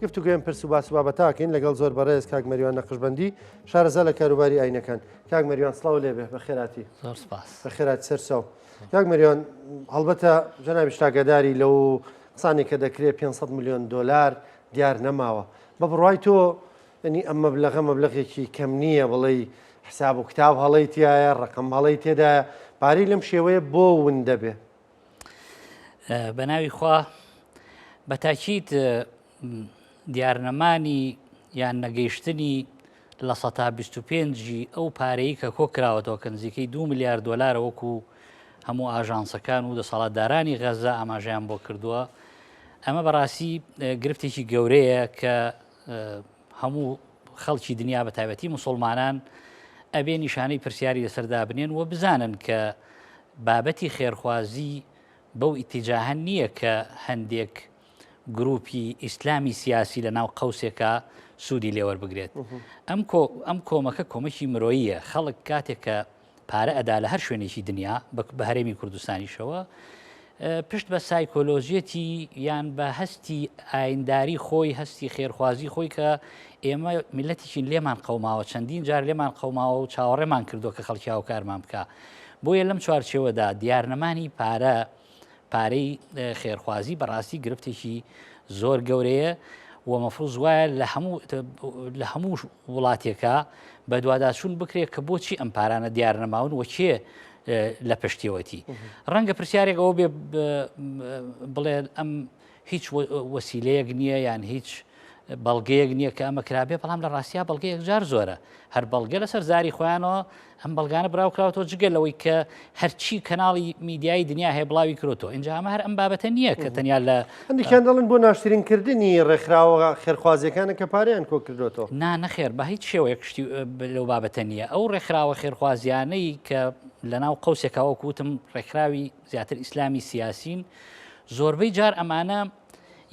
گفتوگۆی ئەم پرس و باس و بابەتە ئەکەین لەگەڵ زۆر بەڕێز کاک مەریوان نەقشبەندی شارەزا لە کاروباری ئاینەکان. کاک مەریوان سڵاو لێبێ، بەخێراتی. زۆر سپاس. بەخێراتی سەرچاو. کاک مەریوان هەڵبەتە جەنابیشت ئاگاداری لەو قسانەی کە دەکرێت 500 ملیۆن دۆلار دیار نەماوە. بە بڕوای تۆ یعنی ئەم مەبلەغە مەبلەغێکی کەم نییە بڵێی حساب و کتاب هەڵەی تیایە، ڕەقەم هەڵەی تێدایە، پارەی لەم شێوەیە بۆ ون دەبێ؟ بە ناوی خوا بە تاکیت دیارنەمانی یان نەگەیشتنی لە سەتا 25 ئەو پارەی کە کۆ کراوەتەوە کە نزیکەی 2 ملیار دۆلارە وەکو هەموو ئاژانسەکان و دەسەڵاتدارانی غەزە ئاماژەیان بۆ کردووە ئەمە بەڕاستی گرفتێکی گەورەیە کە هەموو خەڵکی دنیا بە تایبەتی مسلمانان ئەبێ نیشانەی پرسیاری لەسەر دابنێن و بزانن کە بابەتی خێرخوازی بەو ئیتیجاهە نییە کە هەندێک گروپی ئیسلامی سیاسی لە ناو قەوسێکا سوودی لێوەربگرێت. ئەم ئەم کۆمەکە کۆمەکی مرۆییە، خەڵک کاتێک کە پارە ئەدا لە هەر شوێنێکی دنیا بە هەرێمی کوردستانیشەوە پشت بە سایکۆلۆژیەتی یان بە هەستی ئاینداری خۆی هەستی خێرخوازی خۆی کە ئێمە میلەتێکین لێمان قەوماوە چەندین جار لێمان قەوماوە و چاوەڕێمان کردو کە خەڵکی هاوکارمان بکە بۆیە لەم چوارچێوەدا دیارنەمانی پارە پارەی خێرخوازی بەڕاستی گرفتێکی زۆر گەورەیە و مەفروز وایە لە هەموو لە هەموو وڵاتێکا بەدواداچوون بکرێت کە بۆچی ئەم پارانە دیار نەماون و کێ لە پشتیەوەتی ڕەنگە پرسیارێک ئەوە بێ بڵێ ئەم هیچ وەسیلەیەک نییە یان هیچ بەڵگەیەک نییە کە ئەمە کرابێ بەڵام لە ڕاستیا بەڵگە یەکجار زۆرە هەر بەڵگە لەسەر زاری خۆیانەوە ئەم بەڵگانە براو کراوەتەوە جگە لەوەی کە هەرچی کەناڵی میدیایی دنیا هەیە بڵاوی کرۆتەوە اینجا ئەمە هەر ئەم بابەتە نییە کە تەنیا لە هەندێکیان دەڵێن بۆ ناشرینکردنی ڕێکخراوە خێرخوازیەکانە کە پارەیان کۆ کردۆتەوە. نا نەخێر بە هیچ شێوەیەک شتی لەو بابەتە نییە ئەو ڕێکخراوە خێرخوازیانەی کە لەناو قەوسێکا وەکو وتم ڕێکخراوی زیاتر ئیسلامی سیاسین زۆربەی جار ئەمانە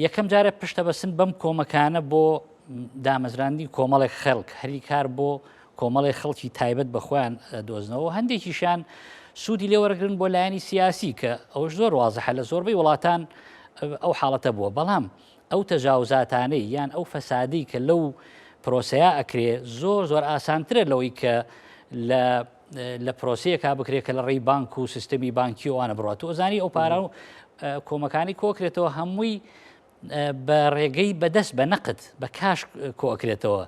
یەکەم جارە پشتە بەسن بەم کۆمەکانە بۆ دامەزراندنی کۆمەڵێک خەڵک هەری کار بۆ کۆمەڵێک خەڵکی تایبەت بە خۆیان دۆزنەوە هەندێکیشیان سوودی لێوەرەگرن بۆ لایەنی سیاسی کە ئەوش زۆر وازحە لە زۆربەی وڵاتان ئەو حاڵەتە بووە بەڵام ئەو تەجاوزاتانەی یان ئەو فەسادی کە لەو پرۆسەیە ئەکرێ زۆر زۆر ئاسانترە لەوەی کە لە لە پرۆسەیەکا بکرێت کە لە ڕێی بانک و سیستەمی بانکی ئەوانە بڕات تۆ ئەزانی ئەو پارە و کۆمەکانی کۆکرێتەوە هەمووی بە ڕێگەی بەدەست بە نەقد بە کاش کۆئەکرێتەوە.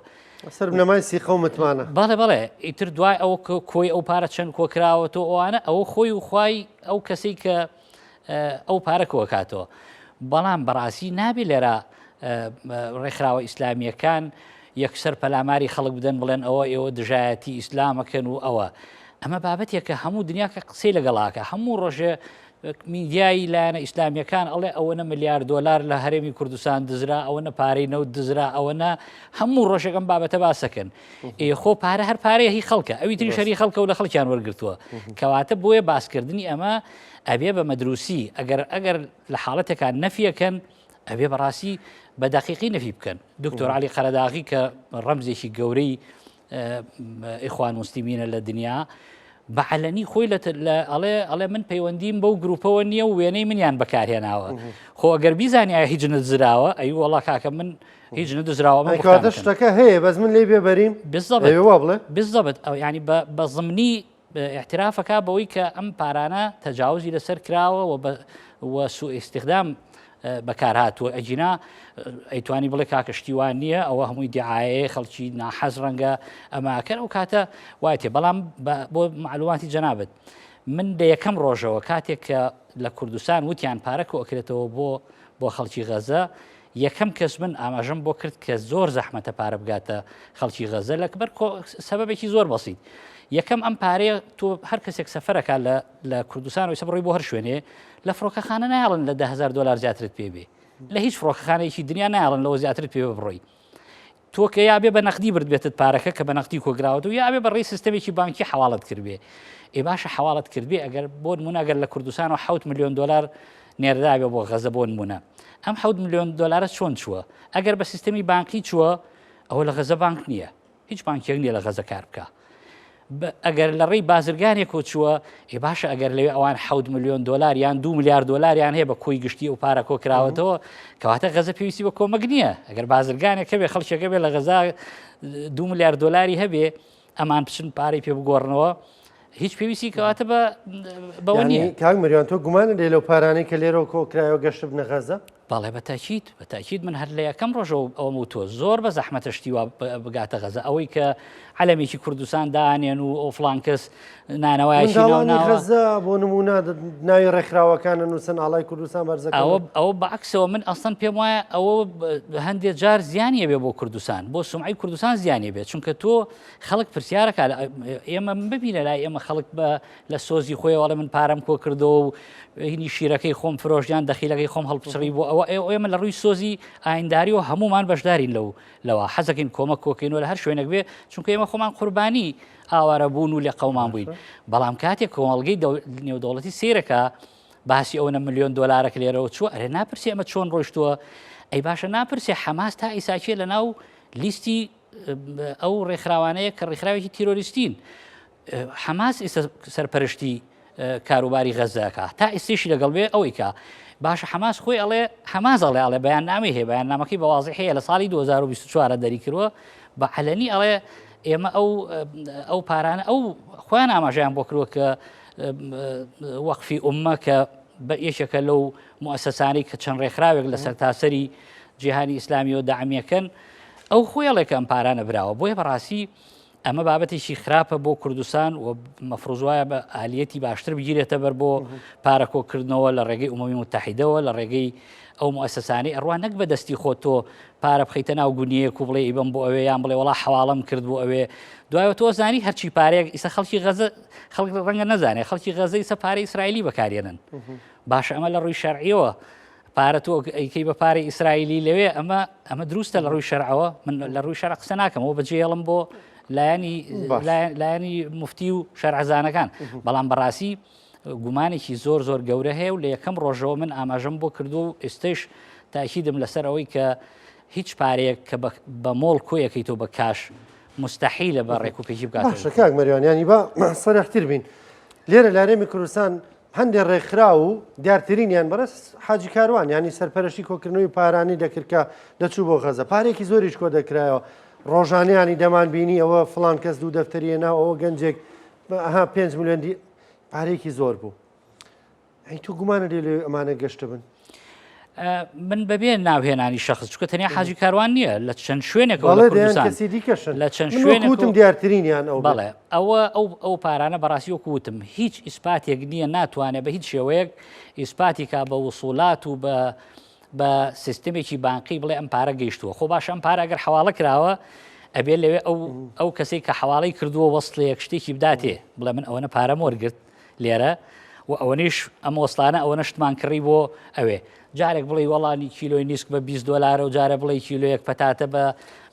سەر بنەمای سیقە و متمانە. بەڵێ بەڵێ ئیتر دوای ئەوە کۆی ئەو پارە چەند کۆکراوەتەوە ئەوانە ئەوە خۆی و خوای ئەو کەسەی کە ئەو پارە کۆکاتەوە بەڵام بەڕاستی نابێ لێرە ڕێکخراوە ئیسلامیەکان یەکسەر پەلاماری خەڵک بدەن بڵێن ئەوە ئێوە دژایەتی ئیسلامەکەن و ئەوە ئەمە بابەتێکە هەموو دنیا کە قسەی لەگەڵاکە هەموو ڕۆژێ میدیای لایەنە ئیسلامیەکان ئەڵێ ئەوەنە ملیار دۆلار لە هەرێمی کوردستان دزرا ئەوەنە پارەی نەوت دزرا ئەوەنە هەموو ڕۆژێک ئەم بابەتە باسەکەن ئێ خۆ پارە هەر پارەیە هی خەڵکە ئەوی تری شەری خەڵکە و لە خەڵکیان وەرگتووە کەواتە بۆیە باسکردنی ئەمە ئەبێ بە مەدروسی ئەگەر ئەگەر لە حاڵەتێکان نەفیەکەن ئەبێ بەڕاستی بە دەقیقی نەفی بکەن دکتۆر علی قەرەداغی کە ڕەمزێکی گەورەی ئیخوان موسلیمینە لە دنیا بە عەلەنی خۆی لە ئەڵێ ئەڵێ من پەیوەندیم بەو گروپەوە نییە و وێنەی منیان بەکارهێناوە خۆ ئەگەر بیزانایە هیچ نەدزراوە ئەی وەڵا کاکە من هیچ نەدزراوە من کەواتە شتەکە هەیە بەس من لێی بێبەریم بالضبط ئەوێ وا بڵێ بالضبط ئەو یعنی بە زمنی اعترافەکە بەوەی کە ئەم پارانە تەجاوزی لەسەر کراوە و و سوء استخدام بەکارهاتووە ئەگینا ئەیتوانی بڵێ کاکە شتی وا نییە ئەوە هەمووی دیعاەیە خەڵکی ناحەز ڕەنگە ئەماکەن ئەو کاتە وایتێ بەڵام بۆ معلوماتی جەنابەت من لە یەکەم ڕۆژەوە کاتێک کە لە کوردستان وتیان پارە کۆکرێتەوە بۆ بۆ خەڵکی غەزە یەکەم کەس من ئاماژەم بۆ کرد کە زۆر زەحمەتە پارە بگاتە خەڵکی غەزە لەکبەر سەبەبێکی زۆر بەسیت یەکەم ئەم پارەیە تۆ هەر کەسێک سەفەرەکە لە لە کوردستان و ئیستا بڕۆی بۆ هەر شوێنێ لە فڕۆکەخانە نایەڵن لە 10هزار دۆلار زیاترت پێ بێ لە هیچ فڕۆکەخانەیەکی دنیا نایەڵن لەوە زیاترت پێ بڕۆی تۆ کە یا بێ بە نەقدی برد بێتت پارەکە کە بە نەقدی کۆگراوەتەوە یا بێ بە ڕێی سیستەمێکی بانکی حواڵت کردبێ ئێ باشە حواڵت کردبێ ئەگەر بۆ نمونە ئەگەر لە کوردستانەوە 7 میلیۆن دلار نێردابێ بۆ غەزە بۆ نمونە ئەم 7 میلیۆن دلارە چۆن چووە ئەگەر بە سیستەمی بانکی چووە ئەوە لە غەزە بانک نییە هیچ بانکێک نییە لە غەزە کار بکە. ئەگەر لە ڕێی بازرگانێکەوە چووە، ئێ باشە ئەگەر لەوێ ئەوان حەوت ملیۆن دۆلار یان دو ملیار دۆلاریان هەیە بە کۆی گشتی ئەو پارە کۆ کراوەتەوە، کەواتە غەزە پێویستی بە کۆمەک نییە. ئەگەر بازرگانێک هەبێ خەڵکێک هەبێ لە غەزە دو ملیار دۆلاری هەبێ، ئەمان بچن پارەی پێ بگۆڕنەوە، هیچ پێویستی کەواتە بە بەوە نییە. کاک مریوان تۆ گومانت لێ لەو پارانەی کە لێرەوە کۆ کرایەوە گەشتبنە غەزە؟ بەڵێ بە تاکید بە تاکید من هەر لە یەکەم ڕۆژەوە ئەوەم وتووە زۆر بە زەحمەتە شتی وا بگاتە غەزە ئەوەی کە عەلەمێکی کوردستان دانێن و ئەو فڵان کەس نانەوایەکی ناو منداڵانی ناوە. غەزە بۆ نموونە ناوی ڕێکخراوەکان ئەنووسن ئاڵای کوردستان بەرزەکەن. ئەوە ئەوە بە عەکسەوە من ئەسڵەن پێم وایە ئەوە هەندێ جار زیانی ئەبێ بۆ کوردستان بۆ سومعەی کوردستان زیانی بێ چونکە تۆ خەڵک پرسیارەکە ئێمە ببینە لای ئێمە خەڵک بە لە سۆزی خۆیەوە ئەڵێ من پارەم کۆ کردەوە و هینی شیرەکەی خۆم فرۆشت یان دەخیلەکەی خۆم هەڵپچڕی بۆ ئەوە ئێمە لە ڕووی سۆزی ئاینداریەوە هەمومان بەشدارین لەو لەوە حەزەکەین کۆمەک کۆکەینەوە لە هەر شوێنێک بێ چونکە ئێمە خۆمان قوربانی ئاوارە بوون و لێ قەومان بووین بەڵام کاتێک کۆمەڵگەی نێودەوڵەتی سیرەکە باسی ئەوەنە ملیۆن دۆلارەک لێرەوە چووە ئەرێ ناپرسی ئەمە چۆن ڕۆیشتووە ئەی باشە ناپرسێ حەماس تا ئیساکیە لە ناو لیستی ئەو ڕێکخراوانەیە کە ڕێکخراوێکی تیرۆریستین حەماس ئیستا سەرپەرشتی کاروباری غەزەکە تا ئیستیشی لەگەڵ بێ ئەوەی کە باشە حەماس خۆی ئەڵێ حەماس ئەڵێ ئەڵێ بەیاننامەی هەیە بەیاننامەکەی بە وازح هەیە لە ساڵی 2024 دەری کردووە بە عەلەنی ئەڵێ ئێمە ئەو ئەو پارانە ئەو خۆیان ئاماژەیان بۆ کردووە کە وەقفی ئوممە کە بە یەکێکە لەو موئەسەسانەی کە چەند ڕێکخراوێک لە سەرتاسەری جیهانی ئیسلامیەوە دەعمیەکەن ئەو خۆی ئەڵێ کە ئەم پارانە براوە بۆیە بەڕاستی ئەمە بابەتێکی خراپە بۆ کوردستان و مەفروز وایە بە ئالیەتی باشتر بگیرێتە بەر بۆ پارە کۆکردنەوە لە ڕێگەی ئومەمی موتەحیدەوە لە ڕێگەی ئەو موئەسەسانەی ئەڕوا نەک بە دەستی خۆت تۆ پارە بخەیتە ناو گونیەک و بڵێ ئیبەم بۆ ئەوێ یان بڵێ وەڵا حەواڵەم کرد بۆ ئەوێ دوایەوە تۆ زانی هەرچی پارەیەک ئیسە خەڵکی غەزە خەڵک ڕەنگە نەزانێ خەڵکی غەزە ئیسە پارەی ئیسرائیلی بەکارێنن باشە ئەمە لە ڕووی شەرعیەوە پارە تۆ ئەیکەی بە پارەی ئیسرائیلی لەوێ ئەمە ئەمە دروستە لە ڕووی شەرعەوە من لە ڕووی شەرع قسە ناکەمەوە بەجێڵم بۆ لایەنی لایەنی مفتی و شەرعزانەکان بەڵام بەڕاستی گومانێکی زۆر زۆر گەورە هەیە و لە یەکەم ڕۆژەوە من ئاماژەم بۆ کردو و ئێستش تاکیدم لەسەر ئەوەی کە هیچ پارەیەک کە بە مۆڵ کۆیەکەی تۆ بە کاش مستحیلە بە ڕێکوپێکی بکات باشە کاک مەریوان ینی با سەرحتر بین لێرە لارێمی کوردستان هەندێ ڕێکخراو و دیارترینیان بەڕێز حاجی کاروان یانی سەرپەرشتی کۆکردنەوەی پارانی دەکرد کە دەچوو بۆ غەزە پارێکی زۆریش کۆ دەکرایەوە ڕۆژانەیانی دەمان بینی ئەوە فڵان کەس دوو دەفتەریە ناو ئەوە گەنجێک ئەها 5 میلیۆن دی پارێکی زۆر بوو ئەی تۆ گومانە لێ لێ ئەمانە گەشتە بن من بەبێ ناوهێنانی شخص چکە تەنیا حاجی کاروان نییە لە چەند شوێنێکەوە لە کوردستان کەسی دیکەشن لە چەند شوێنێک وتم دیارترینیان ئەو بەڵێ ئەوە ئەو ئەو پارانە بەڕاستی وەکو وتم هیچ ئیسپاتێک نییە ناتوانێت بە هیچ شێوەیەک ئیسپاتی کا بە وسوڵات و بە بە سیستمێکی بانقی بڵێ ئەم پارە گەیشتووە خۆ باش ئەم پارە ئەگەر حواڵە کراوە ئەبێ لەوێ ئەو ئەو کەسێک کە حواڵی کردووە وەستڵێک شتێکی بداتێ بڵێ من ئەوەنە پارەم وەرگرت لێرە و ئەوەنیش ئەم وەستانە ئەوەنە شتمان کڕی بۆ ئەوێ جارێک بڵێی وەڵا کیلۆی نیسک بە 20 دۆلارە و جارە بڵێی کیلۆیەک پەتاتە بە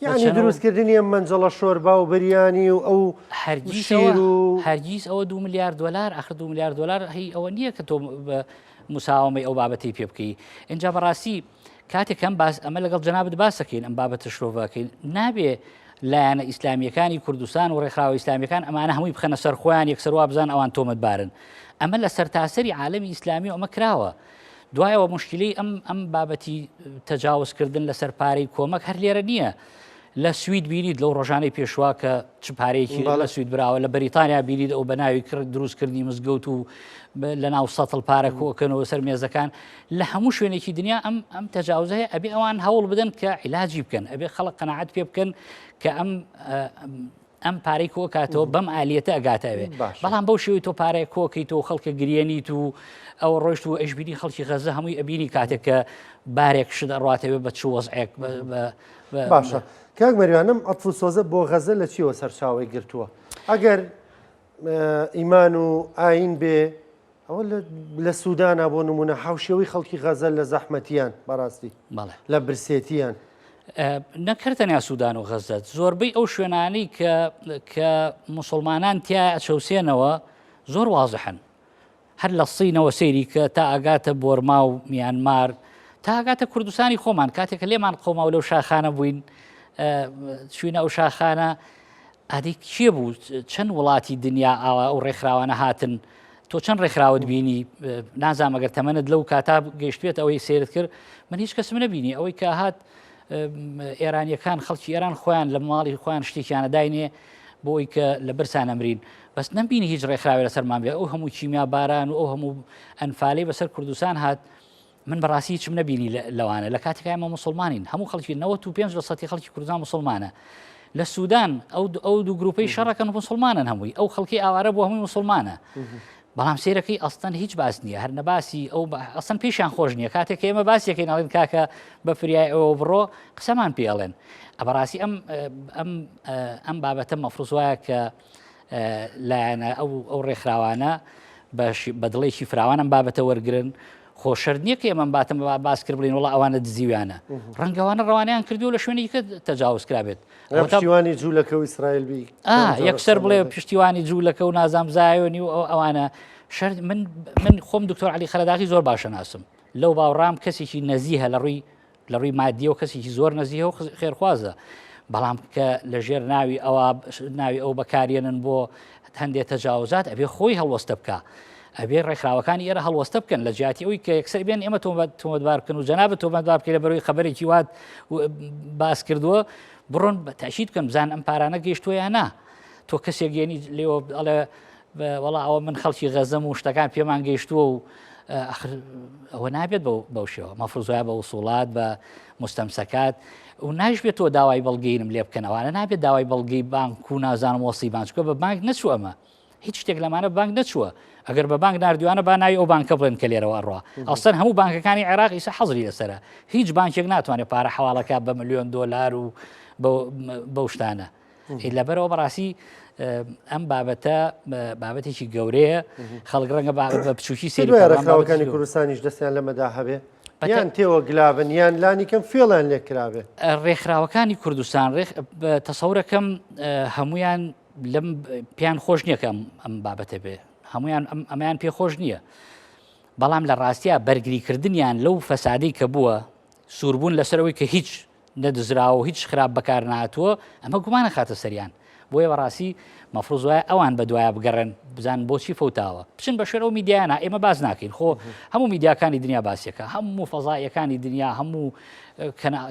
یعنی دروستکردنی ئەم مەنجەڵە شۆربا و بریانی و ئەو هەرگیز شیر و هەرگیز ئەوە 2 ملیار دۆلار ئەخر 2 ملیار دۆلار هی ئەوە نییە کە تۆ مساومەی ئەو بابەتی پێ بکەی اینجا بەڕاستی کاتێک ئەم باس ئەمە لەگەڵ جەنابت باسەکەین ئەم بابەتە شرۆڤەکەین نابێ لایەنە ئیسلامیەکانی کوردستان و ڕێکخراوە ئیسلامیەکان ئەمانە هەمووی بخەنە سەر خۆیان یەکسەر وابزان ئەوان تۆمەتبارن ئەمە لە سەرتاسەری عالەمی ئیسلامی و ئەمە کراوە دوایەوە مشکلەی ئەم ئەم بابەتی تەجاوزکردن لەسەر پارەی کۆمەک هەر لێرە نییە لە سوید بینیت لەو ڕۆژانەی پێشوا کە چ پارەیەکی لە سوید براوە لە بەریتانیا بینیت ئەو بە ناوی کرد دروستکردنی مزگەوت و لە ناو سەتڵ پارە کۆکەنەوە سەر مێزەکان لە هەموو شوێنێکی دنیا ئەم ئەم تەجاوزە هەیە ئەبێ ئەوان هەوڵ بدەن کە عیلاجی بکەن ئەبێ خەڵک قەناعەت پێ بکەن کە ئەم ئەم پارەی کۆکاتەوە بەم ئالیەتە ئەگاتە ئەوێ بەڵام بەو شێوەی تۆ پارەیە کۆکەیت و خەڵکە گریێنیت و ئەوە ڕۆشت و ئەشببینی خەڵکی غەزە هەمووی ئەبینی کاتێک کە بارێک شت ئەڕاتەوێ بە چ وەزعێک باشە کاک مەریوانم عەتف و سۆزە بۆ غەزە لە چیەوە سەرچاوەی گرتووە ئەگەر ئیمان و ئاین بێ ئەوە لە سوودانە بۆ نمونە هاوشێوەی خەڵکی غەزە لە زەحمەتیان بەڕاستی لە برسێتیان نەک هەر تەنیا سوودان و غەزە زۆربەی ئەو شوێنانەی کە کە موسڵمانان تیا ئەچەوسێنەوە زۆر وازحن هەر لە سینەوە سەیری کە تا ئاگاتە بۆرما و میانمار تا ئاگاتە کوردستانی خۆمان کاتێک کە لێمان قەوما و لەو شاخانە بووین چوینە ئەو شاخانە. ئادەی کێ بوو چەند وڵاتی دنیا ئاوا ئەو ڕێکخراوانە هاتن تۆ چەند ڕێکخراوت بینی نازانم ئەگەر تەمەنت لەو کاتا گەیشتێت ئەوەی سێرت کرد من هیچ کەسم نەبینی ئەوەی کە هات ئێرانیەکان خەڵکی ئێران خۆیان لە ماڵی خۆیان شتێکیانە داینێ بۆ ئەوی کە لە برسان ئەمرین بەس نەمبینی هیچ ڕێکخراوێ لەسەرمان بێ ئەو هەموو کیمیا باران و ئەو هەموو ئەنفالەی بەسەر کوردستان هات من بەڕاستی هیچم نەبینی لەوانە لە کاتێکا ئێمە موسڵمانین هەموو خەڵکی 95 لە سەتی خەڵکی کوردستان موسڵمانە لە سودان ئەو ئەو دوو گروپەی شەڕەکەن موسڵمانن هەمووی ئەو خەڵکی ئاوارە بۆ هەمووی موسڵمانە بەڵام سیرەکەی ئەستەن هیچ باس نییە هەر نەباسی ئەو ئەسن پێشیان خۆش نییە کاتێک ئێمە باسیەکەی ناڵێن کاکە بە فریای ئەوە بڕۆ قسەمان پێڵێن ئەبەڕاستی ئەم ئەم ئەم بابەتە مەفروز وایە کە لایەنە ئەو ئەو ڕێکخراوانە بە دڵێکی فراوان ئەم بابەتە وەرگن خۆ شەرت نییە کە ئێمە باتم باس کرد بڵین وڵا ئەوانە دزیویانە ڕەنگەوانە ڕەوانیان کردو لە شوێنی کە تەجاوز کرابێت پشتیوانی جوولەکە و ئیسرائیل بی یەکسەر بڵێ پشتیوانی جوولەکە و نازام زایۆنی و ئەوانە شەرت من من خۆم دکتۆر علی خەرەداغی زۆر باشە ناسم لەو باوەڕام کەسێکی نەزیهە لە ڕووی لە ڕووی مادیەوە کەسێکی زۆر نەزیهە و خێرخوازە بەڵام کە لە ژێر ناوی ئەوە ناوی ئەو بەکارێنن بۆ هەندێک تەجاوزات ئەبێ خۆی هەڵوەستە بکە ئەبێ ڕێکخراوەکانی ئێرە هەڵوەستە بکەن لە جیاتی ئەوی کە یەکسەر بێن ئێمە تۆمەتبار بکەن و جەنابت تۆمەتبار بکەن لە بەرەوەی خەبەرێکی وات باس کردووە بڕۆن بە تەئکید بکەن بزان ئەم پارانە گەیشتووە یا نا تۆ کەسێک یەنی لێوە ئەڵێ وەڵا ئەوە من خەڵکی غەزەم و شتەکان پێمان گەیشتووە و ئەوە نابێت بەو شێوە مەفروز وایە بە وسوڵات بە مستەمسەکات و ناش بێت تۆ داوای بەڵگەینم لێ بکەنەوانە نابێت داوای بەڵگەی بانک و نازانم وەسی بانچکە بە بانک نەچوو ئەمە هیچ شتێک لەمانە بانک نەچووە ئەگەر بە بانک نردوانە با ناوی ئەو بانکە بڵێن کە لێرەوە ئەڕوا ئەسەن هەموو بانکەکانی عێراق ئیسە حەزری لەسرە هیچ بانکێک ناتوانێت پارە حواڵەکە بە ملیۆن دۆلار و بەو شتانە لەبەرەوە بەڕاستی ئەم بابەتە بابەتێکی گەورەیە خەڵک ڕەنگە بە بچووکی سێ ڕێکخراوەکانی کوردستانیش دەستیان لەمەدا هەبێ یان تێوە گلابن یان لانی کەم فێڵیان لێ کرابێ ڕێکخراوەکانی کوردستان ڕێخ تەسەورەکەم هەمویان لەم پێیان خۆش نییە کە ئەم بابەتە بێ هەمویان ئەمیان پێ خۆش نییە بەڵام لە ڕاستیا بەرگریکردنیان لەو فەسادەی کە بووە سووربوون لەسەرەوەی کە هیچ نەدزراوە و هیچ خراپ بەکار نەهاتووە، ئەمە گومان ئەخاتە سەریان. بۆیە بەڕاستی مەفروز وایە ئەوان بە دوایا بگەڕێن بزانن بۆچی فەوتاوە. بچن بە شوێن ئەو میدیایانە، ئێمە باس ناکەین. خۆ هەموو میدیاکانی دنیا باسیەکە، هەموو فەزاییەکانی دنیا، هەموو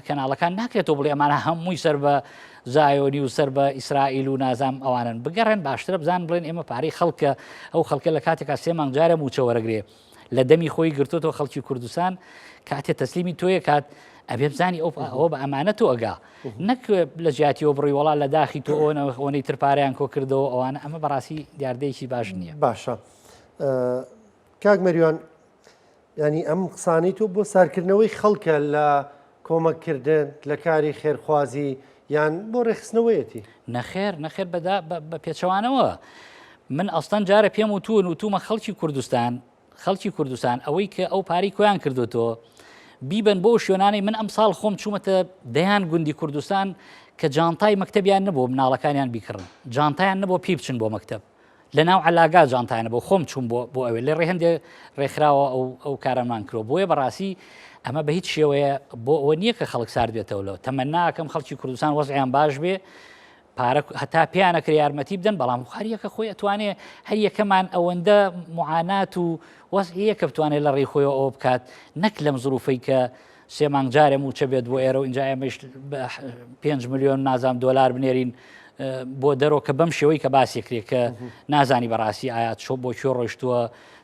کەناڵەکان ناکرێت تۆ بڵێ ئەمانە هەمووی سەر بە زایۆنی و سەر بە ئیسرائیل و نازام ئەوانن. بگەڕێن باشترە بزانن بڵێن ئێمە پارەی خەڵکە، ئەو خەڵکە لە کاتێکا سێ مانگ جارێ مووچە وەرەگرێ. لە دەمی خۆی گرتوتەوە خەڵکی کوردستان کاتێ تەسلیمی تۆیە کات ئەبێ بزانی ئەو ئەوە بە ئەمانە تۆ ئەگا نەک لە جیاتیەوە بڕی وڵا لە داخی تۆ ئەوەنەی تر پارەیان کۆ کردەوە ئەوانە ئەمە بەڕاستی دیاردەیەکی باش نییە باشە کاک مەریوان ینی ئەم قسانەی تۆ بۆ سارکردنەوەی خەڵکە لە کۆمەککردن لە کاری خێرخوازی یان بۆ ڕێکخستنەوەیەتی؟ نەخێر نەخێر بەدا بە پێچەوانەوە من ئەستەن جارە پێم وتوون وتومە خەڵکی کوردستان خەڵکی کوردستان ئەوەی کە ئەو پارەی کۆیان کردوتەوە بیبن بۆ شوێنانەی من ئەم ساڵ خۆم چوومەتە دەیان گوندی کوردستان کە جانتای مەکتەبیان نەبوو مناڵەکانیان بیکڕن جانتایان نەبوو پێ بچن بۆ مەکتەب لە ناو عەلاگا جانتایانە بۆ خۆم چووم بۆ بۆ ئەوێ لە ڕێ هەندێ ڕێکخراوە ئەو ئەو کارەمان کرۆ بۆیە بەڕاستی ئەمە بە هیچ شێوەیە بۆ ئەوە نییە کە خەڵک سارد بێتەوە لەوە تەمەناکەم خەڵکی کوردستان وەزعیان باش بێ پارە هەتا پێیانە کرێ یارمەتی بدەن بەڵام هەریەکە خۆی ئەتوانێ هەر یەکەمان ئەوەندە معانات و وەزعیە کە بتوانێت لە ڕێی خۆیەوە ئەوە بکات نەک لەم زروفەی کە سێ مانگ جارێ مووچە بێت بۆ ئێرە و ئینجا ئێمەش 5 میلیۆن نازام دۆلار بنێرین بۆ دەرەوە کە بەم شێوەی کە باسی کرێ کە نازانی بەڕاستی ئایا چۆ بۆ کوێ ڕۆیشتووە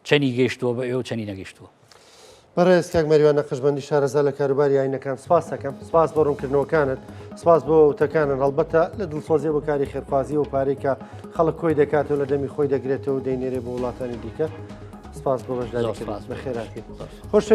چەنی گەیشتووە بە ئێوە چەنی نەگەیشتووە. بەڕێز کاک مەریوان نەقشبەندی شارەزا لە کاروباری ئاینەکان سپاس دەکەم سپاس بۆ ڕوونکردنەوەکانت سپاس بۆ وتەکانن هەڵبەتە لە دڵسۆزیە بۆ کاری خێرخوازی و پارەی کە خەڵک کۆی دەکاتەوە لە دەمی خۆی دەگرێتەوە و دەینێرێ بۆ وڵاتانی دیکە سپاس بۆ بەشداریکردن بەخێراتین خۆش.